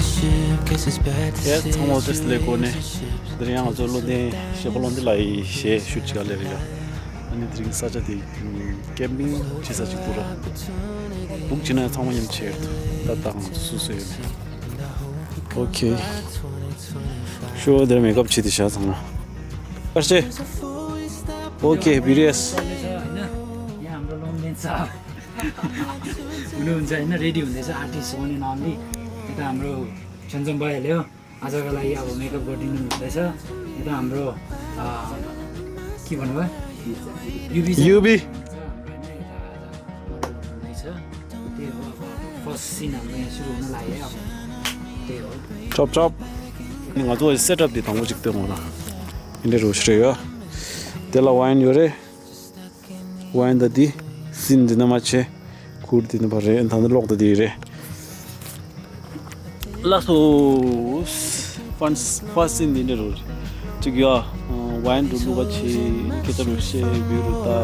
Yeah, some of this legone. The young Zolo de Shabalon de Lai, she shoots galleria. And it drinks such a thing. Camping, Chisachipura. Bookchina, someone in chair. That down Susu. Okay. Show their makeup chitisha. Okay, BTS. Ready हुँदैछ artist one and only यता हाम्रो छन्जम भाइले आजको लागि अब makeup गरिदिनु हुँदैछ यता हाम्रो के भन्नुभयो युबी फर्स्ट सिन हाम्रो यहाँ सुरु हुन लाग्यो अब त्यही हो chop chop ninga to set up di tango jikte mona inde roshrega tela wine yore wine da di sin dina mache kur dina bare enthan lok da di re laso first sin dina ro chigya wine du bachi ketam se biruta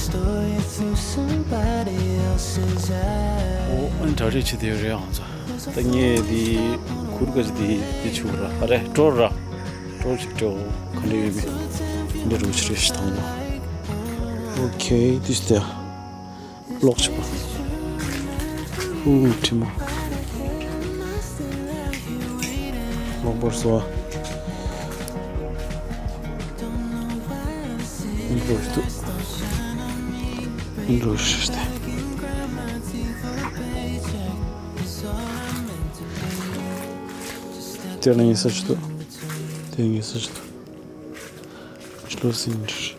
story through somebody else's eyes. Oh, and dirty to the area. The near the Kurgas the Chura. Are Tora. Torchito continue in the roots. Okay, this there. Blocks. Ooh, Timo. Longborswa. Индруште. Терни също. Терни също. Что синиш?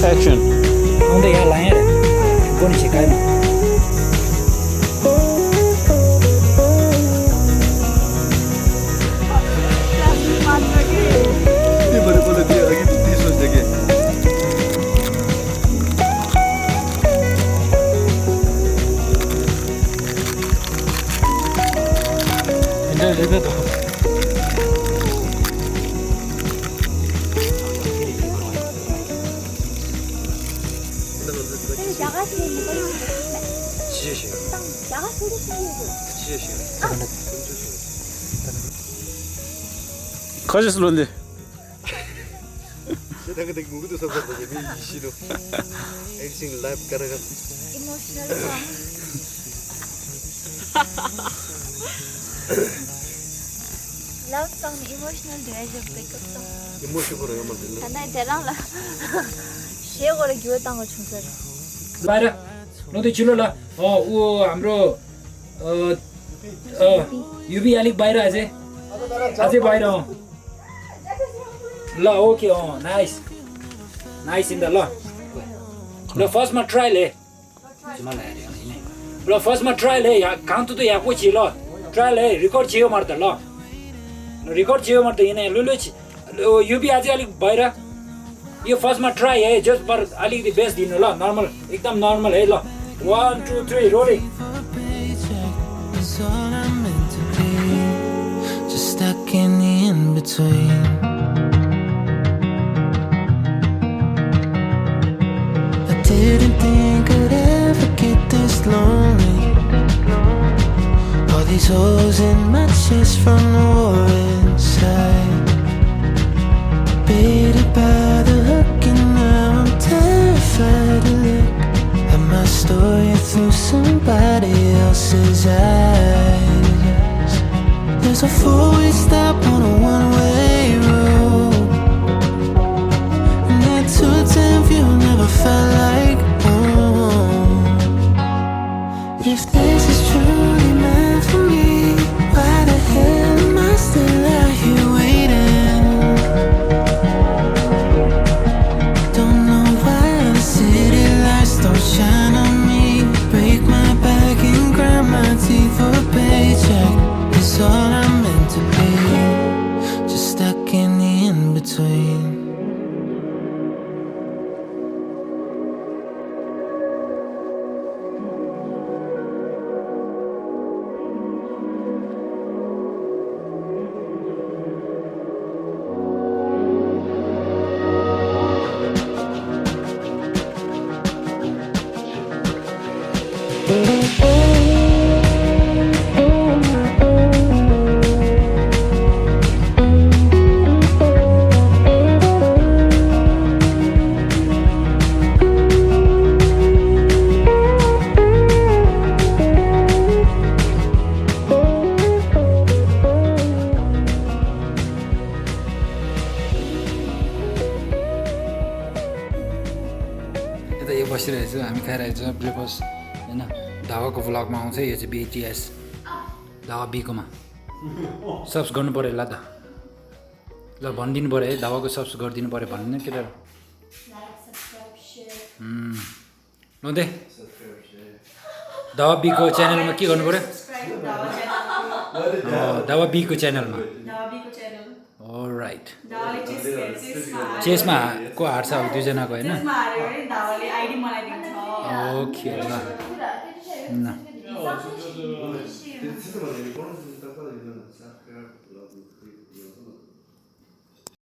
Action. आउँदै यहाँ लाएर कोनी सिकाएन ये बड़े बोले दिया आगे तो 30 सोचते के इधर लेते तो Kaçız londi? Saya dah kena muka tu sampai jadi isi tu. Everything live karakan. Emotional love song emotional drive breakup song. Emotion kau yang mana? Karena terang lah. Share gore gyo tang go chungsar. बाहिर नदी चिलो ल ऊ हाम्रो युबी अलिक बाहिर अझै बाहिर ल okay nice nice in the law फर्स्टमा ट्रायल है ल फर्स्टमा ट्रायल है काउन्ट तो यहाँ पछि ल ट्रायल है रेकर्ड छियो मार्दा ल रेकर्ड छियो मार्दा यहाँ लुलु युबी अझै अलिक बाहिर यो फर्स्टमा ट्राई है जस्ट पर अलिकति बेस्ट दिनु ल नर्मल एकदम नर्मल है ल 1 2 3 rolling Just stuck in the in between. I didn't think I'd ever get this lonely. All these holes in my chest from the war inside. Baited by the hook and now I'm terrified to look at my story through somebody else's eyes. There's a four-way stop on a one-way road, and that 210 view never felt like home. If this is truly meant for me, why the hell am I still out here waiting? Don't know why खाइरहेको छ breakfast होइन धावाको भ्लगमा आउँछ यो चाहिँ BTS धावा बीकोमा subs गर्नु पऱ्यो ल त ल भनिदिनु पऱ्यो है धावाको सब्स गरिदिनु पऱ्यो भन्नु केटाहरू नहुँदै धावा बीको च्यानलमा के गर्नु पऱ्यो धावा बीको च्यानलमा राइट चेसमा को हार्छ अब दुईजनाको होइन ओके ल